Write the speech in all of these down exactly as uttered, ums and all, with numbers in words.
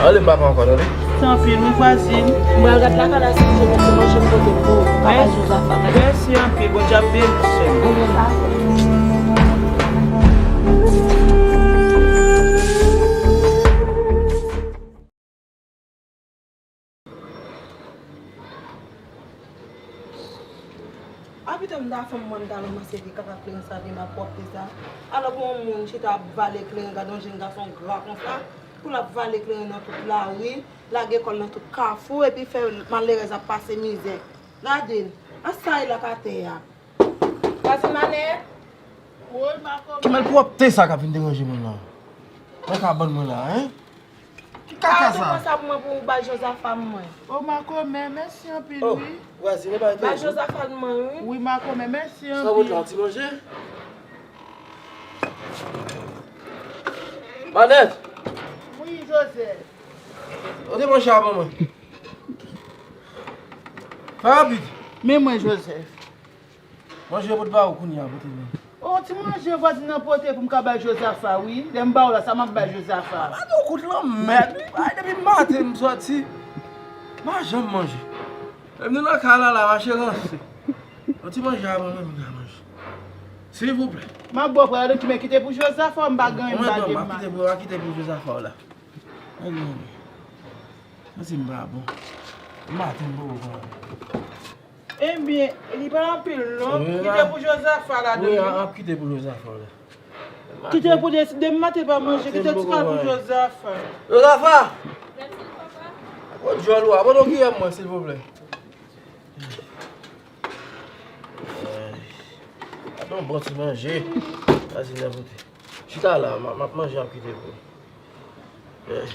Ale, m pa pran ankò, tande? Tanpri, wi, vwazin. M pral gad lakay la, si m jwenn yon ti manje m pote pou papa Jozafa. Mèsi anpil, Bondye ap beni w, sè m. Ebyen, pa. A pito m ta fè m mwen m ta ranmase vye kaka kleren sa, vye malpwòpte sa. Alò pou yon moun chita ap vale kleren, gade yon jenn gason gra konsa, pou l ap vale kleren nan tout lari, lage kò l nan tout kafou, epi fè malerèz ap pase mizè. Gade l, an sa l ap atè a. Vwazin Manèt. Woy, makomè. Ki malpwòpte sa k ap vin deranje moun la? Nan kabann mwen la, en? Ki kaka sa? Sa pou mwen pou w bay Jozafa mwen. O makomè, mèsi anpil, wi. Vwazin, e bay Jozafa mwen, wi. Wi, makomè, mèsi anpil. Sa w pot la, yon ti manje? Manèt! Wi, Jozèf. Pote manje a ban mwen. Fè rapid. Men mwen, Jozèf. Manje yo pot ba ou kounye a, pote vin. O, ti manje vwazin nan pote pou m ka bay Jozafa, wi. Lè m ba ou la, sa m ap bay Jozafa? Ba nou kout lanmèd, wi. Ay, depi maten m sòti, m pa janm manje. Lè m vin nan kay la, la, mache ranse. Yon ti manje a ban mwen, m ka manje. Silvouplè. M ap ba w pou gade ki men kite pou Jozafa, m pa gen anyen m pa gen. Mwen, m pa kite pou, pa kite pou Jozafa w la. Ay, non. Santi m pa bon. Maten m poko pran. Ebyen, li pa anpil non. Wi, kite pou Jozafa la, wi, wi. Ap kite pou Jozafa la. Kite pou de, demen maten pa manje, kite ti kal pou Jozafa. Jozafa! Kot djòl ou a? Pote yon kiyè mwen, silvouplè. Ay. Gade yon bon ti manje. Vwazin nan pote. Chita la, m ap, m ap manje, m ap kite pou. Eh.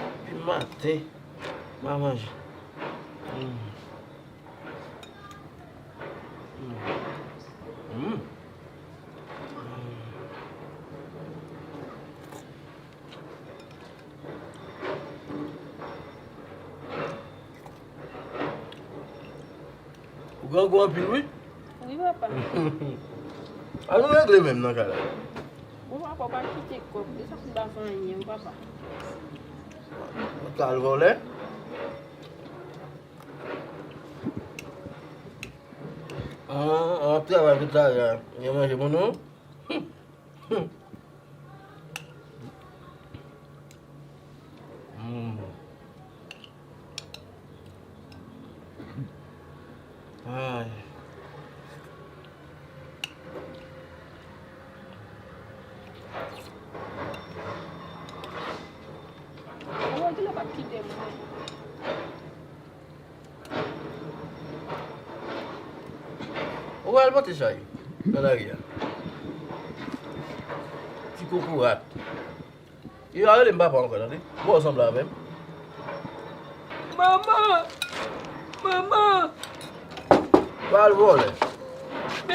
Depi maten, m a manje. Mm. Mm. Mm. Ou grangou anpil, wi. Wi, papa. An nou regle menm nan kay la. Bon, papa, pa kite kòb. Deja pou ba fè anyen, papa. Ou t al vòlè. An, an ap travay tout lari a. Gen manje pou nou? Hmm. Ay. Ou wè, di lè p ap kite mwen. Ou al pote chay nan lari a. Ti kokorat. Yo a rele m papa ankò, tande. Bon, sanble avè m. Manman! Manman! Pral vòlè.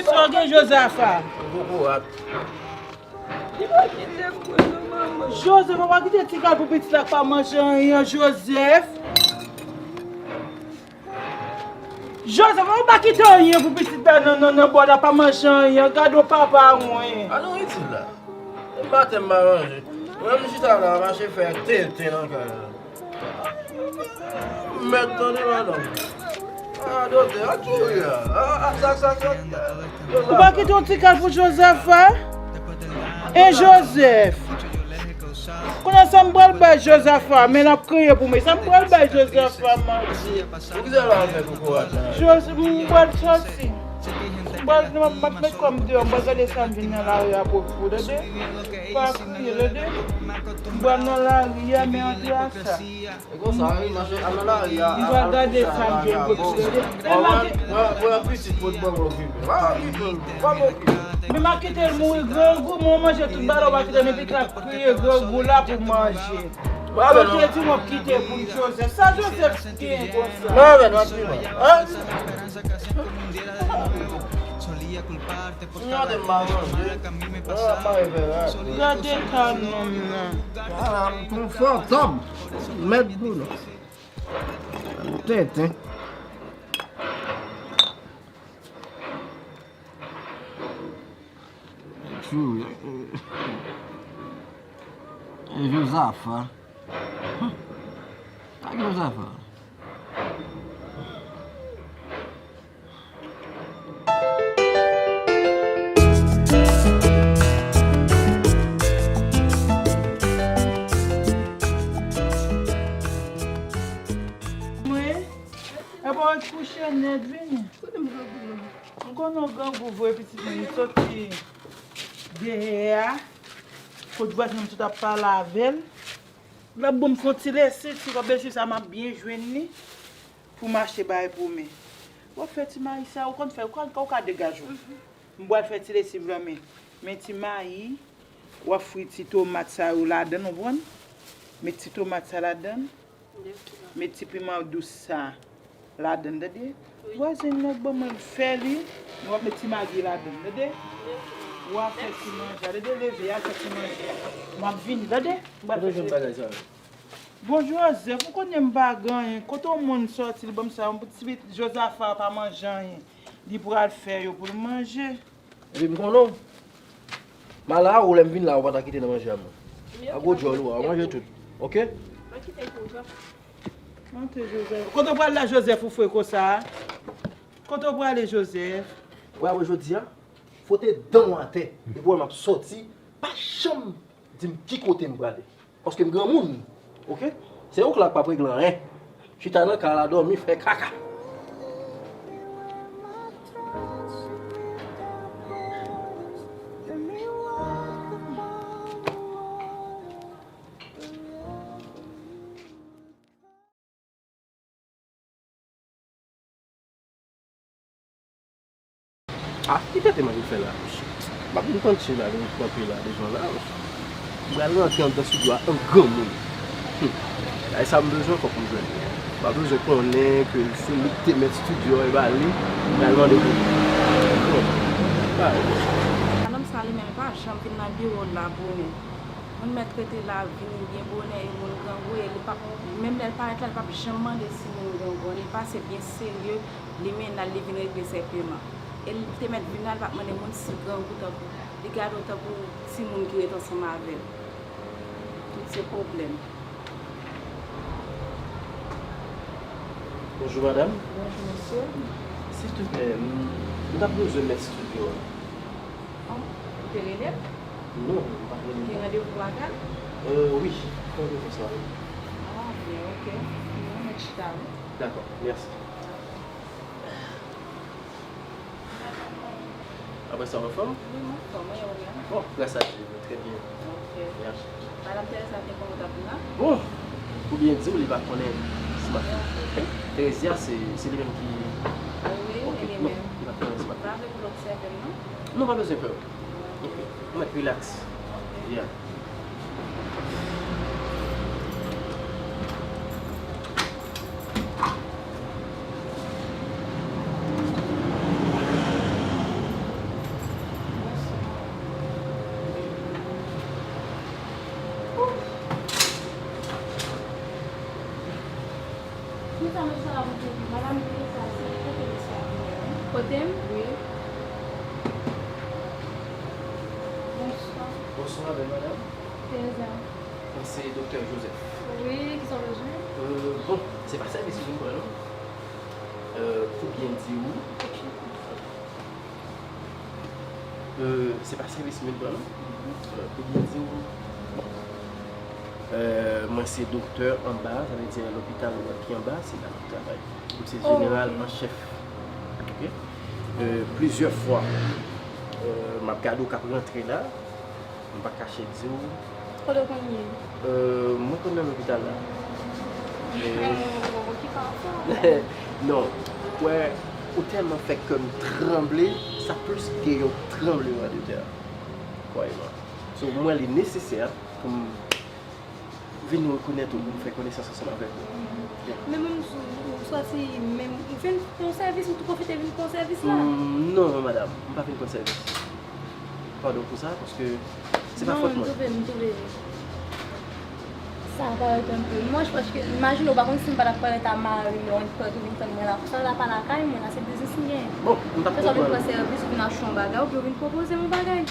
Sa w gen, Jozafa? Kokorat. Li pa kite m mwen non, manman. Jozafa, pa kite ti kal pou pitit la pa manje anyen, Jozèf. Jozèf, ou pa kite anyen pou pitit la nan, nan, nan bòd la, pa manje anyen. Gade yon papa mwen. An nou itil la. Maten m pa manje. Mwen m chita la, mache fè tenten nan kay la. Mèt tande madanm. A, doktè, a, tou ri a. A, a, sa, sa, sa. Ou pa kite yon ti kal pou Jozèf, a? E Jozèf? Kounye a sa m pral bay Jozafa, men l ap kriye pou mwen. Sa m pral bay Jozafa manje. Poukisa l ap fè kokorat la? Jozèf, m pral sòti. M pral, m ap, m ap met kò m deyò, m pral gade sa m jwenn nan lari a pou, pou, tande? Pa kriye, tande? M pral nan lari a, men antre a sa. E konsa, wi, mache, al nan lari a, m pral gade sa m jwenn pou li, tande? Mwen, mwen, mwen pitit pou t ban m okipe. Pa okipe l, pa m okipe. Men m a kite l mouri grangou, mwen manje tout bagay la, w a kite l, men pitit la kriye grangou la pou manje. Ou te di w ap kite pou Jozèf. Sa Jozèf gen konsa? Mwen avè l, m ap viv. An? Gade m pa manje. Mwen ap mare fè la. Gade ka nonm nan. Ala m kon fantom. Mèt boulon. Tenten. Tchou. E Jozafa. Pa gen zafa. Mwen, epa w kouche nèt vini. M konnen w grangou vre, pitit mwen, li soti dèyè a. Kot vwazen m sot ap pale avè l. L ap ban m fè yon ti lesi, si w ap lesi sa, m ap byen jwenn li pou m achte bagay pou men. W ap fè ti mayi sa, ou konn fè, ou ka, ou ka degaje w. M pral fè ti lesiv lan, men, men ti mayi, w ap fri ti tomat sa yo ladan l, ou konprann? Met ti tomat sa ladan l. Met ti piman dous sa ladan l, tande? Vwazen nan ban mwen fè li, nou ap met ti magi ladan l, tande? W a fè ti manje a, tande? Leve al fè ti manje a. M ap vini, tande? M pral fè ti bagay sa. Bon, Joseph, ou konnen m pa gen anyen. Kote yon moun sòti, li ban m sa, yon ti Jozafa pa manje anyen. Li pral fè yo pou l manje. Epi m konnen w. M a la, ou lè m vin la, ou pa ta kite nan manje a, mwen. A gwo djòl ou a, ou manje tout. Oke? Monte, Joseph. Kote w prale la, Joseph, ou fre konsa a? Kote w prale, Joseph? Wè, wè, jodi a, fwote dan w atè. Depi w wè m ap sòti, pa janm di m ki kote m prale. Paske m granmoun, oke? Se ou k la k p ap regle anyen. Chita nan kay la, dòmi, fè kaka. Ah, ki tèt mwen vin fè la, monchè? M ap vin panche la, vin kanpe la, devan la, monchè. M pral rantre anndan estidyo a an granmoun. Hum. Bagay sa m bezwen, fòk m jwenn. M pa bezwen konnen ke se li ki te mèt estidyo a, e ba li, m pral mande pou li. Bon, bagay, monchè. Madanm sa li menm, li pa janm vin nan biwo l la bonè. Moun mèt rete la vini byen bonè e moun grangou e li p ap, menm lè l parèt la, li p ap janm mande si moun grangou. Li pase byen serye, li menm la, li vin regle senpleman. E li te mèt vin la, li p ap mande moun si grangou tankou, li gade w tankou timoun ki ret ansanm avè l. Tout se pwoblèm. Bonjou, madanm. Bonjou, mesye. Silvouplè, m, m t ap bezwen mèt estidyo a. An, ou te rele l? Non, m pa t rele l. Gen randevou avè l? Euh, wi, gen randevou aswè. Ah, byen, oke. Mwen mèt chita, wi. Dakò, mèsi. Apre sa, w anfòm? Wi, m anfòm, e ou menm? Bon, gras a Dye, mwen trè byen. Oke. Mèsi. Madanm Teresa te konn ou t ap vin la? Bon, pou byen di w, li pa konnen si m ap vin. Teresa, se, se li menm ki... Wi, e li menm. Li pa konnen si m ap vin. Pa vle pou l obsève m, non? Non, pa bezwen pè. Oke. Ou mèt rilaks. Oke. Yeah. Kisa mesye la pote pou madanm Teresa, se kote mesye a vini menm? Kote m? Wi. Bonswa. Bonswa, bèl madanm. Teresa. Mwen se Doktè Joseph. Wi, kisa w bezwen? Euh, bon, se pa sèvis m vin pran non. Euh, pou byen di w, euh, se pa sèvis m vin pran non. Euh, pou byen di w, euh, mwen se doktè anba, sa vle di lopital ki anba, se la m ap travay. M se jeneral an chèf. Oke? Euh, plizyè fwa, euh, m ap gade w k ap rantre la. M pa kache di w. Kote w konn ye? Euh, mwen konn nan lopital la. Men... Ou okipe anfòm. Non, ou wè, ou tèlman fè kè m tranble, sa plis ke yon tranblemann de tè. Kwè mwen. So, mwen, li nesesè pou m vin rekonèt ou, pou m fè konesans ansanm avèk ou. Men mwen, m sou, ou sòti, men ou vin pran sèvis, ou tou pwofite vin pran sèvis la? Mm, non, non, madanm, m pa vin pran sèvis. Padon pou sa, paske se pa fòt mwen. Non, m twouve, m twouve sa parèt enpe mwòch, paske imajine w pa konn si m pa t ap parèt a mari w, ou pa t vin tann mwen la. Konsa la pa lakay mwen, la se biznis m genyen. Bon, m t ap konprann. Ke sa w vin pran sèvis, ou vin achte yon bagay, oubyen ou vin pwopoze m yon bagay.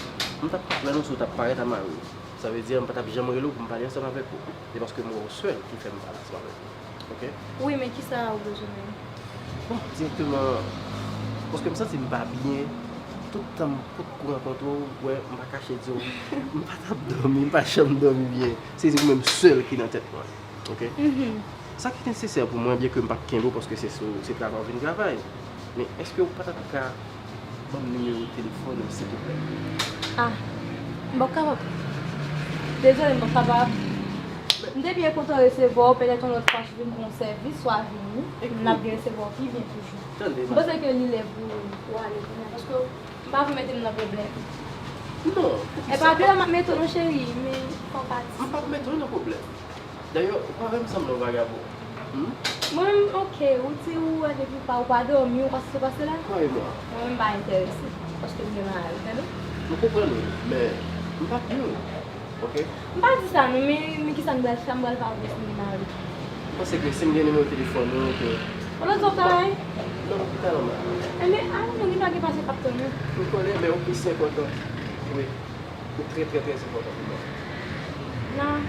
M t ap konprann ou si w t ap parèt a mari w. Sa vle di, m pa t ap janm rele w pou m pale ansanm avèk ou. Se paske m wè w sèl ki fè m pale ansanm avèk ou. Oke? Wi, men kisa ou bezwen menm? Bon, direkteman, paske m santi m pa byen. Tout tan m potko rankontre w, wè, m pa kache di w, m pa t ap dòmi, m pa janm dòmi byen. Se ou menm sèl ki nan tèt mwen. Oke? Sa ki nesesè pou mwen, byenke m p ap kenbe w paske se sou se travay w vin travay, men èske w pa t ap ka ban m nimewo telefòn ou, silvouplè? Ah, m p ap kapab. Dezole, m p ap kapab. M te byen kontan resevwa w, petèt yon lòt fwa si w vin pou yon sèvis, swa vini, m ap byen resevwa w pi byen toujou. M panse ke li lè pou ou ale kounye a, paske m pa vle mete m nan pwoblèm. Non. E pa de la m ap mete w non, cheri, men fò w pati. M p ap mete w nan pwoblèm. Dayè, ou pa wè m sanble yon vagabon. Hmm? Mwen menm, oke, ou di ou wè depi pa, ou pa dòmi, ou pa sa se pase la? Kwè mwen. Mwen menm pa enterese, paske m gen mari, tande? M konprann ou, men m p ap peye w. Oke? M pa di sa non, men, men kisa m pral fè, m pral fè avè si m gen mari? M panse ke si m gen nimewo telefòn ou, ke Ou nan zòt travay? Nan lopital an mari. Enben, a nou gen pa gen pase k ap tann nou. M konnen, men ou plis enpòtan. Wi. Ou trè, trè, trè enpòtan pou mwen. Nan.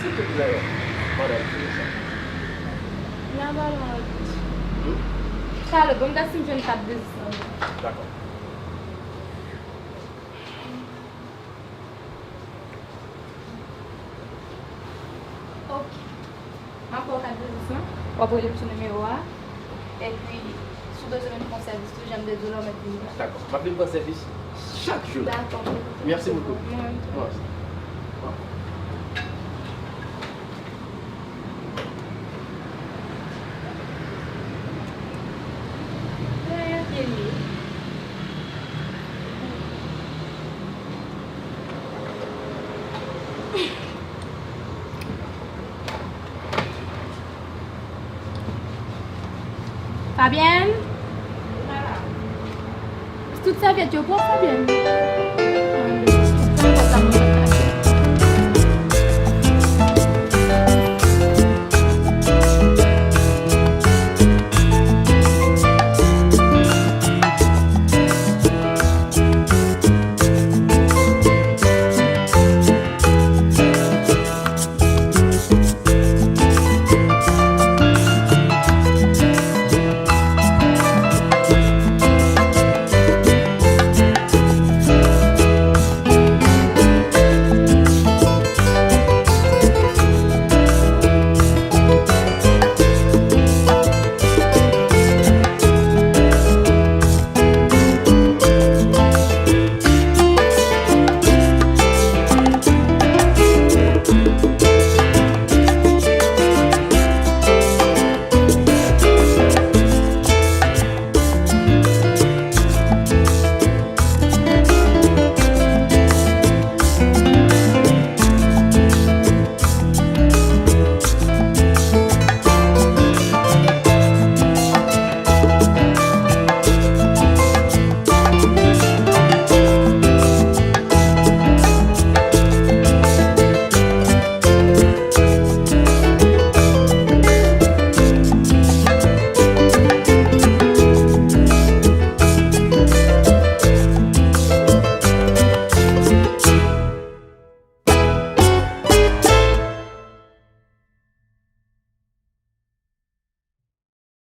Silvouplè, madan Teresa. Nan ba lòt. Hmm? Talè, bon, m gad si m jwenn kat de zis lan. Dakò. Ok. M ap ba w kat de zis lan. W ap rele m sou nimewo a. Epi, si w bezwen menm pou yon sèvis tou, jan m te di w la, w mèt vini la. Dakò. M ap vin pran sèvis chak jou. Dakò. Merci beaucoup. Mwen menm tou. Mwen. Dèyè pye l ye. Fabienne? Tout sèvyèt yo pwòp, Fabienne?